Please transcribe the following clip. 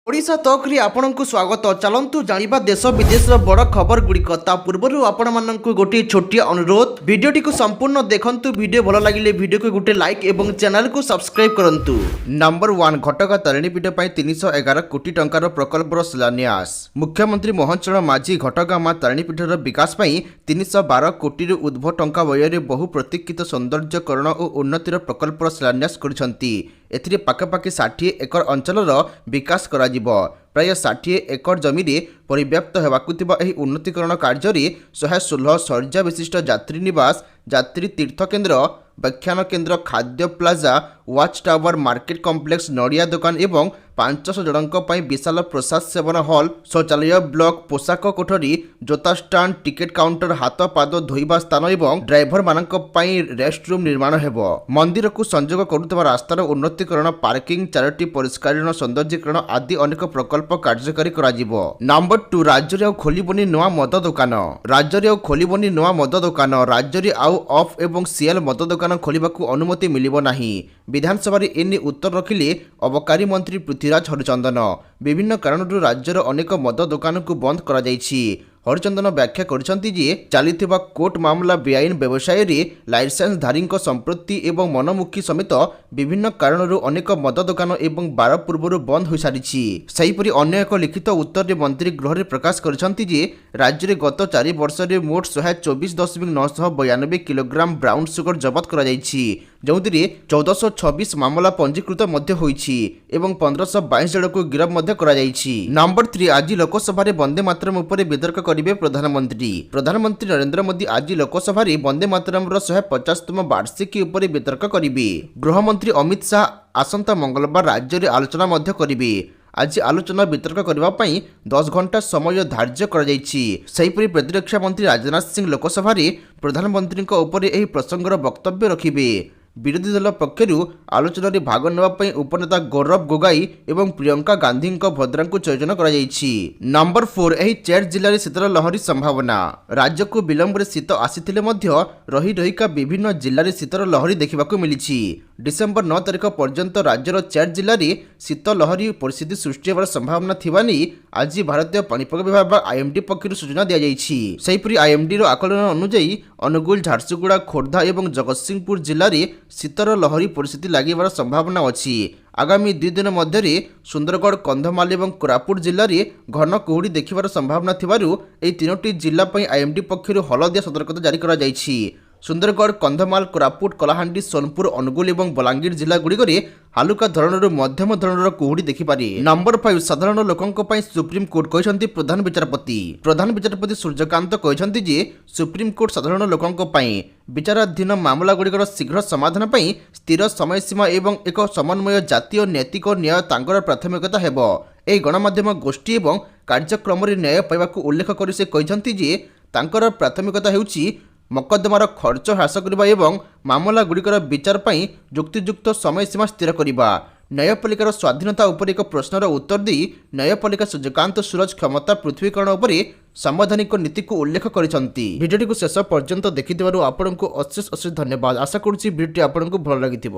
ଓଡ଼ିଶା ତକରେ ଆପଣଙ୍କୁ ସ୍ୱାଗତ। ଚାଲନ୍ତୁ ଜାଣିବା ଦେଶ ବିଦେଶର ବଡ଼ ଖବର ଗୁଡ଼ିକ। ତା ପୂର୍ବରୁ ଆପଣମାନଙ୍କୁ ଗୋଟିଏ ଛୋଟିଆ ଅନୁରୋଧ, ଭିଡ଼ିଓଟିକୁ ସମ୍ପୂର୍ଣ୍ଣ ଦେଖନ୍ତୁ। ଭିଡ଼ିଓ ଭଲ ଲାଗିଲେ ଭିଡ଼ିଓକୁ ଗୋଟେ ଲାଇକ୍ ଏବଂ ଚ୍ୟାନେଲକୁ ସବସ୍କ୍ରାଇବ୍ କରନ୍ତୁ। ନମ୍ବର 1, ଘଟଗାଁ ତାରିଣୀ ପୀଠ ପାଇଁ 311 କୋଟି ଟଙ୍କାର ପ୍ରକଳ୍ପର ଶିଳାନ୍ୟାସ। ମୁଖ୍ୟମନ୍ତ୍ରୀ ମୋହନ ଚରଣ ମାଝୀ ଘଟଗାଁ ମା ତାରିଣୀ ପୀଠର ବିକାଶ ପାଇଁ 312 କୋଟିରୁ ଉର୍ଦ୍ଧ୍ୱ ଟଙ୍କା ବ୍ୟୟରେ ବହୁ ପ୍ରତୀକ୍ଷିତ ସୌନ୍ଦର୍ଯ୍ୟକରଣ ଓ ଉନ୍ନତିର ପ୍ରକଳ୍ପର ଶିଳାନ୍ୟାସ କରିଛନ୍ତି। ଏଥିରେ ପାଖାପାଖି 60 ଏକର ଅଞ୍ଚଳର ବିକାଶ କରାଯିବ। ପ୍ରାୟ 60 ଏକର ଜମିରେ ପରିବ୍ୟାପ୍ତ ହେବାକୁ ଥିବା ଏହି ଉନ୍ନତିକରଣ କାର୍ଯ୍ୟରେ 116 ଶଯ୍ୟା ବିଶିଷ୍ଟ ଯାତ୍ରୀ ନିବାସ, ଯାତ୍ରୀ ତୀର୍ଥ କେନ୍ଦ୍ର, ବ୍ୟାଖ୍ୟାନ କେନ୍ଦ୍ର, ଖାଦ୍ୟ plaza, watch tower, market complex, ନଡ଼ିଆ ଦୋକାନ ଏବଂ 500 ଜଣଙ୍କ ପାଇଁ ବିଶାଳ ପ୍ରସାଦ ସେବନ ହଲ୍, ଶୌଚାଳୟ ବ୍ଲକ, ପୋଷାକ କୋଠରୀ, ଜୋତା ଷ୍ଟାଣ୍ଡ, ଟିକେଟ କାଉଣ୍ଟର, ହାତ ପାଦ ଧୋଇବା ସ୍ଥାନ ଏବଂ ଡ୍ରାଇଭରମାନଙ୍କ ପାଇଁ ରେଷ୍ଟ ରୁମ୍ ନିର୍ମାଣ ହେବ। ମନ୍ଦିରକୁ ସଂଯୋଗ କରୁଥିବା ରାସ୍ତାର ଉନ୍ନତିକରଣ, ପାର୍କିଂ, ଚାରୋଟି ପରିଷ୍କାରୀକରଣ, ସୌନ୍ଦର୍ଯ୍ୟକରଣ ଆଦି ଅନେକ ପ୍ରକଳ୍ପ କାର୍ଯ୍ୟକାରୀ କରାଯିବ। ନମ୍ବର 2, ରାଜ୍ୟରେ ଆଉ ଖୋଲିବନି ନୂଆ ମଦ ଦୋକାନ। ରାଜ୍ୟରେ ଆଉ ଖୋଲିବନି ନୂଆ ମଦ ଦୋକାନ। ରାଜ୍ୟରେ ଆଉ ଅଫ୍ ଏବଂ ସିଏଲ୍ ମଦ ଦୋକାନ ଖୋଲିବାକୁ ଅନୁମତି ମିଳିବ ନାହିଁ। ବିଧାନସଭାରେ ଏନେଇ ଉତ୍ତର ରଖିଲେ ଅବକାରୀ ମନ୍ତ୍ରୀ ପୃଥ୍ୱୀରାଜ ହରିଚନ୍ଦନ। ବିଭିନ୍ନ କାରଣରୁ ରାଜ୍ୟର ଅନେକ ମଦ ଦୋକାନକୁ ବନ୍ଦ କରାଯାଇଛି। ହରିଚନ୍ଦନ ବ୍ୟାଖ୍ୟା କରିଛନ୍ତି ଯେ ଚାଲିଥିବା କୋର୍ଟ ମାମଲା, ବେଆଇନ ବ୍ୟବସାୟରେ ଲାଇସେନ୍ସଧାରୀଙ୍କ ସମ୍ପୃକ୍ତି ଏବଂ ମନମୁଖୀ ସମେତ ବିଭିନ୍ନ କାରଣରୁ ଅନେକ ମଦ ଦୋକାନ ଏବଂ ବାର ପୂର୍ବରୁ ବନ୍ଦ ହୋଇସାରିଛି। ସେହିପରି ଅନ୍ୟ ଏକ ଲିଖିତ ଉତ୍ତରରେ ମନ୍ତ୍ରୀ ଗୃହରେ ପ୍ରକାଶ କରିଛନ୍ତି ଯେ ରାଜ୍ୟରେ ଗତ 4 ବର୍ଷରେ ମୋଟ 124.992 କିଲୋଗ୍ରାମ ବ୍ରାଉନ୍ ସୁଗର ଜବତ କରାଯାଇଛି, ଯେଉଁଥିରେ 1426 ମାମଲା ପଞ୍ଜୀକୃତ ମଧ୍ୟ ହୋଇଛି ଏବଂ 1522 ଜଣଙ୍କୁ ଗିରଫ ମଧ୍ୟ କରାଯାଇଛି। ନମ୍ବର 3, ଆଜି ଲୋକସଭାରେ ବନ୍ଦେ ମାତରମ୍ ଉପରେ ବିତର୍କ କରିବେ ପ୍ରଧାନମନ୍ତ୍ରୀ। ପ୍ରଧାନମନ୍ତ୍ରୀ ନରେନ୍ଦ୍ର ମୋଦି ଆଜି ଲୋକସଭାରେ ବନ୍ଦେ ମାତରମ୍ର 150ତମ ବାର୍ଷିକୀ ଉପରେ ବିତର୍କ କରିବେ। ଗୃହମନ୍ତ୍ରୀ ଅମିତ ଶାହା ଆସନ୍ତା ମଙ୍ଗଳବାର ରାଜ୍ୟରେ ଆଲୋଚନା ମଧ୍ୟ କରିବେ। ଆଜି ଆଲୋଚନା ବିତର୍କ କରିବା ପାଇଁ 10 ଘଣ୍ଟା ସମୟ ଧାର୍ଯ୍ୟ କରାଯାଇଛି। ସେହିପରି ପ୍ରତିରକ୍ଷା ମନ୍ତ୍ରୀ ରାଜନାଥ ସିଂ ଲୋକସଭାରେ ପ୍ରଧାନମନ୍ତ୍ରୀଙ୍କ ଉପରେ ଏହି ପ୍ରସଙ୍ଗର ବକ୍ତବ୍ୟ ରଖିବେ। ବିରୋଧୀ ଦଳ ପକ୍ଷରୁ ଆଲୋଚନାରେ ଭାଗ ନେବା ପାଇଁ ଉପନେତା ଗୌରବ ଗୋଗାଇ ଏବଂ ପ୍ରିୟଙ୍କା ଗାନ୍ଧୀଙ୍କ ଭଦ୍ରାଙ୍କୁ ଚୟନ କରାଯାଇଛି। ନମ୍ବର 4, ଏହି ଚାରି ଜିଲ୍ଲାରେ ଶୀତଳ ଲହରୀ ସମ୍ଭାବନା। ରାଜ୍ୟକୁ ବିଳମ୍ବରେ ଶୀତ ଆସିଥିଲେ ମଧ୍ୟ ରହି ରହିକା ବିଭିନ୍ନ ଜିଲ୍ଲାରେ ଶୀତର ଲହରୀ ଦେଖିବାକୁ ମିଳିଛି। ଡିସେମ୍ବର 9 ତାରିଖ ପର୍ଯ୍ୟନ୍ତ ରାଜ୍ୟର ଚାରି ଜିଲ୍ଲାରେ ଶୀତ ଲହରୀ ପରିସ୍ଥିତି ସୃଷ୍ଟି ହେବାର ସମ୍ଭାବନା ଥିବା ନେଇ ଆଜି ଭାରତୀୟ ପାଣିପାଗ ବିଭାଗ ବା ଆଇଏମଡି ପକ୍ଷରୁ ସୂଚନା ଦିଆଯାଇଛି। ସେହିପରି ଆଇଏମଡିର ଆକଳନ ଅନୁଯାୟୀ ଅନୁଗୁଳ, ଝାରସୁଗୁଡ଼ା, ଖୋର୍ଦ୍ଧା ଏବଂ ଜଗତସିଂହପୁର ଜିଲ୍ଲାରେ ଶୀତର ଲହରୀ ପରିସ୍ଥିତି ଲାଗିବାର ସମ୍ଭାବନା ଅଛି। ଆଗାମୀ 2 ଦିନ ମଧ୍ୟରେ ସୁନ୍ଦରଗଡ଼, କନ୍ଧମାଳ ଏବଂ କୋରାପୁଟ ଜିଲ୍ଲାରେ ଘନ କୁହୁଡ଼ି ଦେଖିବାର ସମ୍ଭାବନା ଥିବାରୁ ଏହି ତିନୋଟି ଜିଲ୍ଲା ପାଇଁ ଆଇଏମଡି ପକ୍ଷରୁ ହଳଦିଆ ସତର୍କତା ଜାରି କରାଯାଇଛି। ସୁନ୍ଦରଗଡ଼, କନ୍ଧମାଳ, କୋରାପୁଟ, କଳାହାଣ୍ଡି, ସୋନପୁର, ଅନୁଗୁଳ ଏବଂ ବଲାଙ୍ଗୀର ଜିଲ୍ଲାଗୁଡ଼ିକରେ ହାଲୁକା ଧରଣରୁ ମଧ୍ୟମ ଧରଣର କୁହୁଡ଼ି ଦେଖିପାରେ। ନମ୍ବର 5, ସାଧାରଣ ଲୋକଙ୍କ ପାଇଁ ସୁପ୍ରିମକୋର୍ଟ, କହିଛନ୍ତି ପ୍ରଧାନ ବିଚାରପତି। ପ୍ରଧାନ ବିଚାରପତି ସୂର୍ଯ୍ୟକାନ୍ତ କହିଛନ୍ତି ଯେ ସୁପ୍ରିମକୋର୍ଟ ସାଧାରଣ ଲୋକଙ୍କ ପାଇଁ ବିଚାରାଧୀନ ମାମଲାଗୁଡ଼ିକର ଶୀଘ୍ର ସମାଧାନ ପାଇଁ ସ୍ଥିର ସମୟସୀମା ଏବଂ ଏକ ସମନ୍ୱୟ ଜାତୀୟ ନୈତିକ ନ୍ୟାୟ ତାଙ୍କର ପ୍ରାଥମିକତା ହେବ। ଏହି ଗଣମାଧ୍ୟମ ଗୋଷ୍ଠୀ ଏବଂ କାର୍ଯ୍ୟକ୍ରମରେ ନ୍ୟାୟ ପାଇବାକୁ ଉଲ୍ଲେଖ କରି ସେ କହିଛନ୍ତି ଯେ ତାଙ୍କର ପ୍ରାଥମିକତା ହେଉଛି ମକଦ୍ଦମାର ଖର୍ଚ୍ଚ ହ୍ରାସ କରିବା ଏବଂ ମାମଲାଗୁଡ଼ିକର ବିଚାର ପାଇଁ ଯୁକ୍ତିଯୁକ୍ତ ସମୟସୀମା ସ୍ଥିର କରିବା। ନ୍ୟାୟପାଳିକାର ସ୍ୱାଧୀନତା ଉପରେ ଏକ ପ୍ରଶ୍ନର ଉତ୍ତର ଦେଇ ନ୍ୟାୟପାଳିକା ସୂର୍ଯ୍ୟକାନ୍ତ ସୁରଜ କ୍ଷମତା ପୃଥକୀକରଣ ଉପରେ ସାମ୍ବିଧାନିକ ନୀତିକୁ ଉଲ୍ଲେଖ କରିଛନ୍ତି। ଭିଡ଼ିଓଟିକୁ ଶେଷ ପର୍ଯ୍ୟନ୍ତ ଦେଖିଥିବାରୁ ଆପଣଙ୍କୁ ଅଶେଷ ଅଶେଷ ଧନ୍ୟବାଦ। ଆଶା କରୁଛି ଭିଡ଼ିଓଟି ଆପଣଙ୍କୁ ଭଲ ଲାଗିଥିବ।